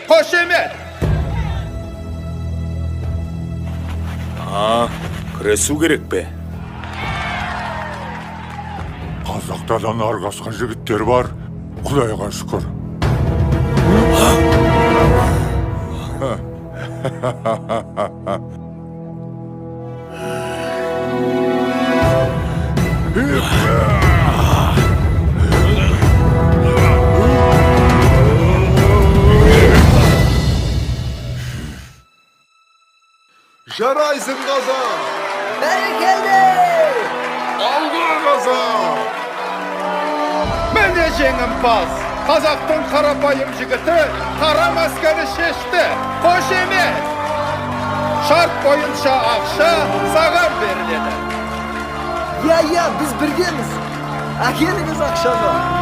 Қошемет! А, күресу керек пе? Қазақта да нарғасқан жігіттер бар, құдайға шүкір. Жарайсың, қазақ! Бәрекелді! Алға, қазақ! Міне жеңімпаз! Қазақтың қарапайым жігіті қара масканы шешті. Қошемет! Шарт бойынша ақша саған беріледі. Иә, иә, біз біргеміз. Әкеліңіз ақшаны.